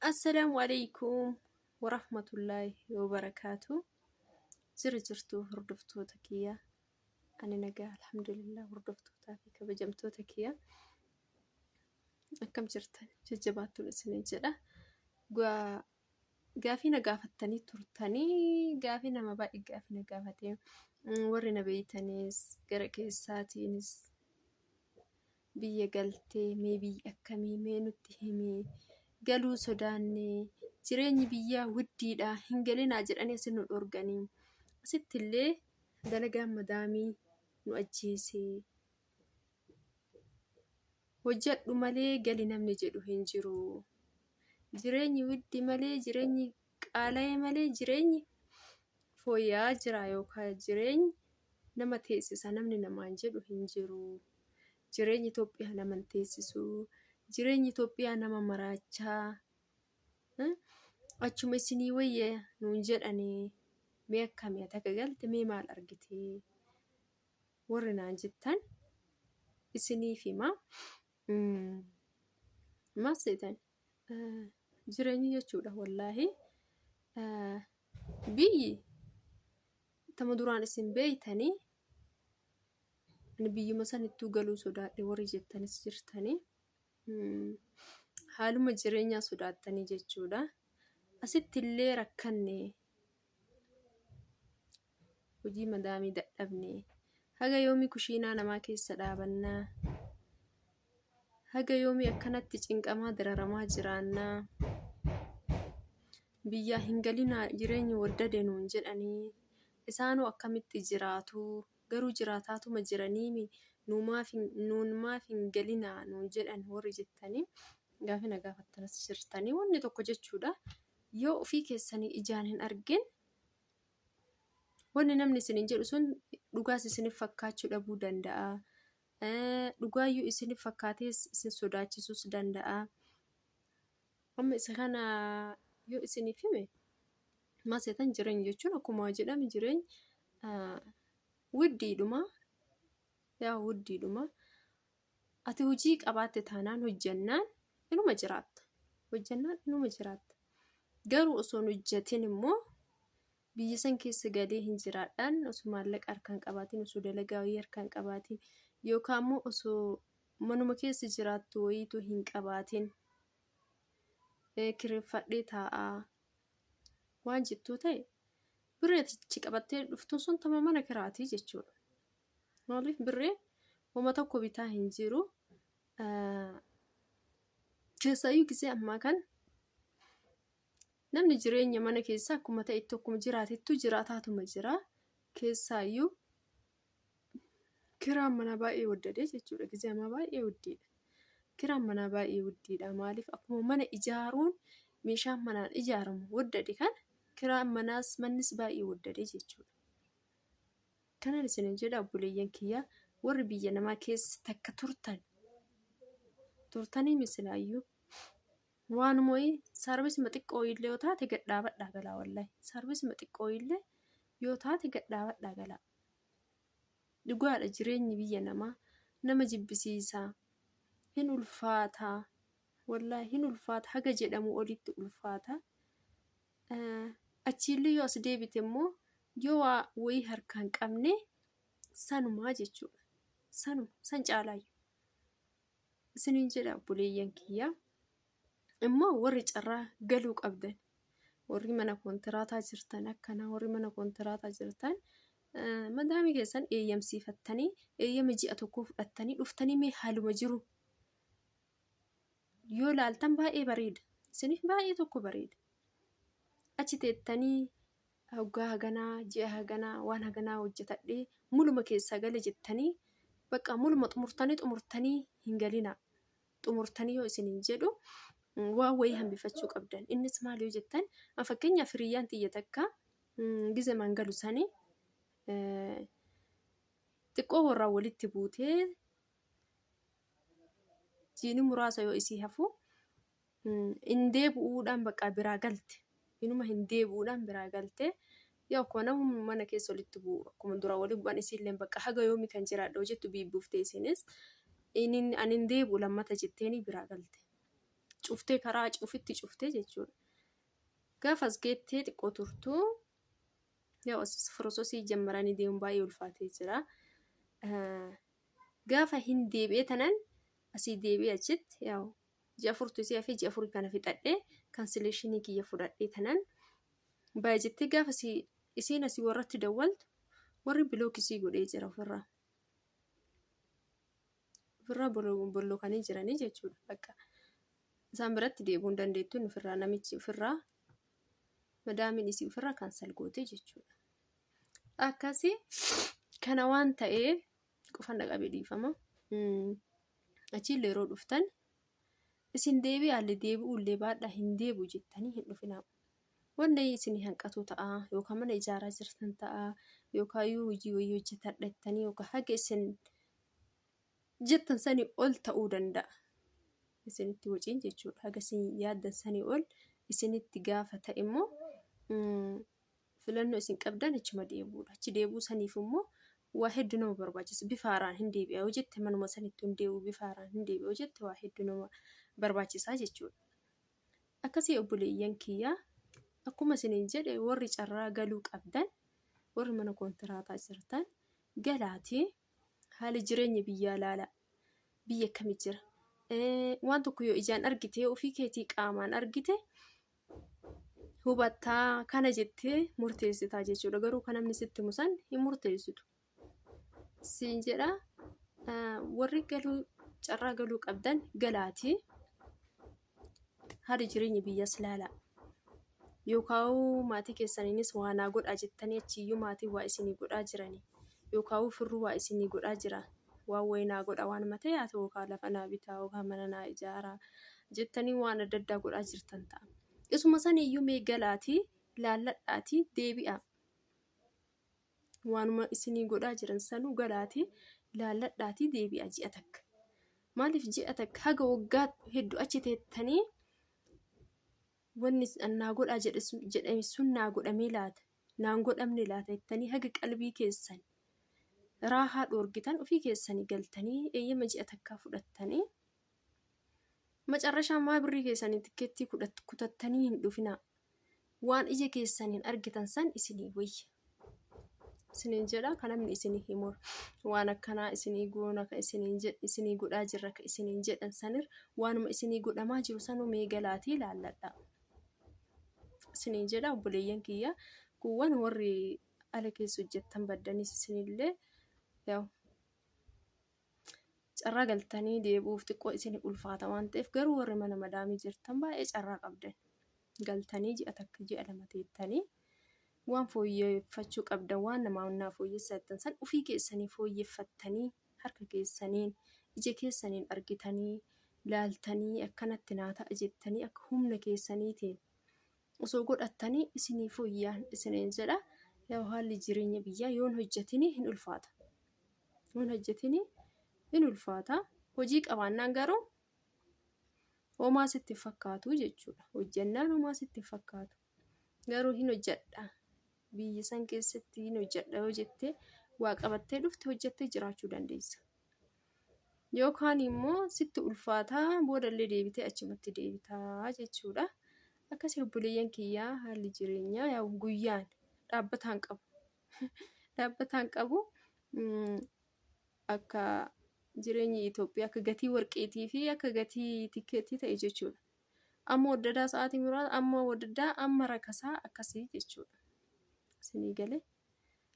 Assalaamu alaikum warahmatullaahi wabarakaatu. Jira jirtu hordoftoota kiyya. Ani nagaa alhamdulillah hordoftootaa fi kabajamtoota kiyya. Akkam jirtan jajjabaattuun isiniin jedha. Gaafii na gaafattanii turtanii gaafii nama baay'ee gaafii na gaafatee warri na beeytanis gara keessaatiinis biyya galtee mee biyyi akkamii mee nutti himi galuu sodaannee jireenyi biyyaa widdiidha hin galinaa jedhanii asin nu dhorganii asitti illee dalagaan madaamii nu ajjeese hojjadhu malee gali namni jedhu hin jiru jireenyi widdi malee jireenyi qaala'e malee jireenyi fooyya'aa jira yookaan jireenyi nama teessisa namni namaan jedhu hin jiru. Jireenyi Itoophiyaa nama hin teessisu. Jireenyi Itoophiyaa nama maraachaa. Achuma isinii wayya nuun jedhanii mee akkamii ati akka galte mee maal argite warri naan jettan isiniif hima. Maal seetan jireenyi jechuudha wallaahi biyyi tama duraan isin beeytanii ani biyyuma sanittuu galuu sodaadhe warri jettanis jirtanii haaluma jireenyaa sodaattanii jechuudha. Asitti illee rakkanne hojii madaamii dadhabne haga yoomii kushiinaa namaa keessa dhaabannaa haga yoomii akkanatti cinqamaa dararamaa jiraannaa biyyaa hin galinaa jireenyi waddade nuun jedhanii isaanoo akkamitti jiraatu garuu jiraataatuma jiraniimi nuun maaf hin galinaa nuun jedhan warri jettanii gaafi na gaafattanis jirtanii wanni tokko jechuudha yoo ofii keessanii ijaan hin argin wanni namni isiniin jedhu sun dhugaas isiniif fakkaachuu dhabuu danda'a. Dhugaayyuu isiniif fakkaatees isin sodaachisuus danda'a. Amma isa kana yoo isiniif hime maal seetan jireenya jechuun akkuma jedhame jireenya widdiidhuma yaa widdiidhuma ati hojii qabaatte taanaan hojjannaan inuma jiraatta hojjannaan inuma jiraatta garuu osoo hin hojjatin immoo biyya san keessa galee hin jiraadhaan osoo maallaqa harkaan qabaatin osoo dalagaa wayii harkaan qabaatin yookaan immoo osoo manuma keessa jiraattu wayiitu hin qabaatin kireeffadhee taa'aa waan jettuu ta'e birrii ati achi qabattee dhuftuun sun tama mana kiraatii jechuudha. Maaliif birriin homa tokko bitaa hin jiru. Keessaayyuu gisee ammaa kana namni jireenya mana keessaa akkuma ta'etti akkuma jiraatettu jiraataatuma jira. Keessaayyuu kiraan manaa baay'ee waddadee jechuudha. Gisee ammaa baay'ee wuddiidha. Kiraan manaa baay'ee wuddiidha. Maaliif akkuma mana ijaaruun meeshaan manaan ijaaramu waddade kana kiraan manaas mannis baay'ee waddadee jechuudha. Kanan isinin jedha obboleeyyan kiyya warri biyya namaa keessa takka turtan turtanii misilaayyuu waanuma wayii saarbisuma xiqqoo illee yoo taate gad dhaabadhaa galaa wallahi saarbisuma xiqqoo illee yoo taate gad dhaabadhaa galaa. Dhugaadha jireenyi biyya namaa nama jibbisiisa hin ulfaata wallahi hin ulfaata haga jedhamu olitti ulfaata. Achiillee yoo as deebite immoo yoo waa wayii harkaa hin qabne sanumaa jechuudha. Sanuma san caalaayyuu. Isiniin jedha obboleeyyan kiyya. Immoo warri carraa galuu qabdan warri mana koontiraataa jirtan akkanaa warri mana koontiraataa jirtan madaamii keessan eeyyamsiifattanii eeyyama ji'a tokkoo fudhattanii dhuftanii mee haaluma jiru yoo laaltan baay'ee bareeda. Isiniif baay'ee tokko bareeda. Achi teettanii hoggaa haganaa ji'a haganaa waan haganaa hojjetadhee muluma keessaa gale jettanii bakka muluma xumurtanii xumurtanii hin galinaa. Xumurtanii yoo isiniin jedhu waan wayii hambifachuu qabdan. Innis maal yoo jettan fakkeenyaaf hiriyyaan tiyya takka gize mangalu sanii xiqqoo warraan walitti buutee jiini muraasa yoo isii hafu hin deebi'uudhaan bakka biraa galte. Inuma hin deebi'uudhaan biraa galte. Yoo akkuma nama mana keessa walitti bu'u akkuma dura walitti bu'an isiillee bakka haga yoomii kan jiraadha hojjettu biibbuuftee isinis ani hin deebi'u lammata jetteeni biraa galte. Cuftee karaa cufitti cuftee jechuudha. Gaafa as geettee xiqqoo turtu yaa firososii jammaranii deemuun baay'ee ulfaatee jira. Gaafa hin deebi'ee tanan asii deebi'ee achitti yaa ji'a afurtu isii hafee ji'a afurii kana fixadhee kansileeshinii kiyya fudhadhee tanan baay'ee jettee gaafa isiin asii warratti dawwaltu warri block isii godhee jira ofirraa. Ofirraa bollookanii jiranii jechuudha. Bakka isaan biratti deebi'uu hin dandeettu ofirraa namichi ofirraa madaamiin isii ofirraa cancel gootee jechuudha. Akkasii kana waan ta'eef qofan dhaqabee dhiifama. Achiillee yeroo dhuftan isin deebi'aallee deebi'uullee baadhaa hin deebi'u jettanii hin dhufinaa. Wanni isin hanqatu ta'a yookaan mana ijaaraa jirtan ta'a yookaan hojii wayii hojjetadha jettanii yookaan haga isin jettan sanii ol ta'uu danda'a. Isinitti waciin jechuudha. Haga isin yaaddan sanii ol isinitti gaafa ta'e immoo filannoo isin qabdan achuma deebi'uudha. Achi deebi'uu saniif immoo waa hedduu nama barbaachisa. Bifa haaraan hin deebi'a yoo jette manuma sanitti hin deebi'u bifa haaraan hin deebi'a yoo jette waa hedduu nama barbaachisaa jechuudha. Akkasii obboleeyyan kiyyaa akkuma isiniin jedhe warri carraa galuu qabdan warri mana koontiraataa jirtan galaatii haala jireenya biyyaa ilaalaa. Biyya akkamii jira? Waan tokko yoo ijaan argite ofii keetii qaamaan argite hubattaa kana jettee murteessitaa jechuudha. Garuu kan namni sitti himu san hin murteessitu. Siin jedha warri galuu carraa galuu qabdan galaatii haala jireenya biyyaas ilaalaa. Yookaan maatii keessaniinis waa naa godhaa jettanii achiyyuu maatiin waa isinii godhaa jiranii. Yookaan firri waa isinii godhaa jira. Waan wayii naa godha waan matee haa ta'u yookaan lafa naa bitaa yookaan mana naa ijaaraa jettanii waan adda addaa godhaa jirtan ta'a. Isuma saniyyuu mee galaatii laalladhaatii deebi'aa. Waanuma isinii godhaa jiran sanuu galaatii laalladhaatii deebi'aa ji'a takka. Maaliif ji'a takka haga waggaa hedduu achi teettanii wanni naa godhaa jedhame sun naa godhamee laata naan godhamne laata jettanii haga qalbii keessan raahaa dhoorgitan ofii keessanii galtanii eeyyama ji'a takkaa fudhattanii macarrashaa maa birrii keessanii tikkeettii kutattanii hin dhufinaa. Waan ija keessaniin argitan san isinii wayya. Isiniin jedha kan namni isinii himu waan akkanaa isinii goona ka isiniin isinii godhaa jirra ka isiniin jedhan sanir waanuma isinii godhamaa jiru sanuu mee galaatii laalladha. Isiniin jedha obboleeyyan kiyya kuuwwan warri ala keessa hojjettan baddanis isinillee yaa'u carraa galtanii deebi'uuf xiqqoo isin ulfaata waan ta'eef garuu warri mana madaamii jirtan baay'ee carraa qabdan. Galtanii ji'a takka ji'a lama teettanii waan fooyyeffachuu qabdan waan namaa naa fooyyessaa jettan san ofii keessanii fooyyeffattanii harka keessaniin ija keessaniin argitanii laaltanii akkanatti naa ta'a jettanii akka humna keessaniitiin osoo godhattanii isinii fooyyaan isiniin jedha. Yaa haalli jireenya biyyaa yoon hojjetini hin ulfaata. Yoon hojjetini hin ulfaata. Hojii qabaannaan garuu homaa sitti hin fakkaatu jechuudha. Hojjennaan homaa sitti hin fakkaatu. Garuu hin hojjedha. Biyya san keessatti hin hojjedha yoo jettee waa qabattee dhufte hojjettee jiraachuu dandeessa. Yookaan immoo sitti ulfaataa boodallee deebitee achumatti deebitaa jechuudha. Akkasii obboleeyyan kiyyaa haalli jireenyaa yaa guyyaan dhaabbataan qabu. Dhaabbataan qabu akka jireenyi Itoophiyaa akka gatii warqeetii fi akka gatii tikkeettii ta'e jechuudha. Amma waddadaa sa'aatii muraasa amma waddadaa amma rakasaa akkasii jechuudha. Isinii galee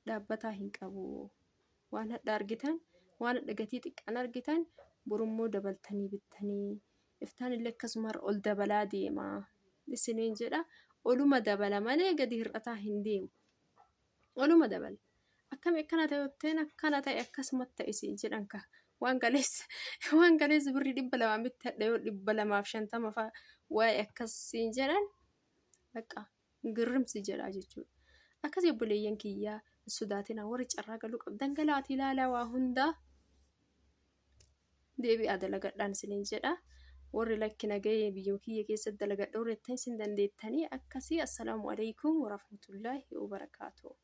dhaabbataa hin qabu. Waan hadha argitan waan hadha gatii xiqqaan argitan borummoo dabaltanii bittanii iftaan illee akkasuma ol dabalaa deema. Isiniin jedha oluma dabala malee gadi hir'ataa hin deemu. Oluma dabala. Akkami akkana ta'e jetteen akkana ta'e akkasumatti ta'e siin jedhan ka waan kaleessa waan kaleessa birrii 200 bitti hadha yoo 250 fa'a waa'ee akkas siin jedhan bakka girrimsi jedhaa jechuudha. Akkasii obboleeyyan kiyyaa hin sodaatinaa warri carraa galuu qabdan galaatii ilaalaa waa hundaa deebi'aa dalagadhaan isiniin jedha. Warri lakki nagahee biyya kiyya keessatti dalagadha warri jettan isin dandeettanii akkasii assalaamu alaikum warahmatullaahi wabarakaatuh.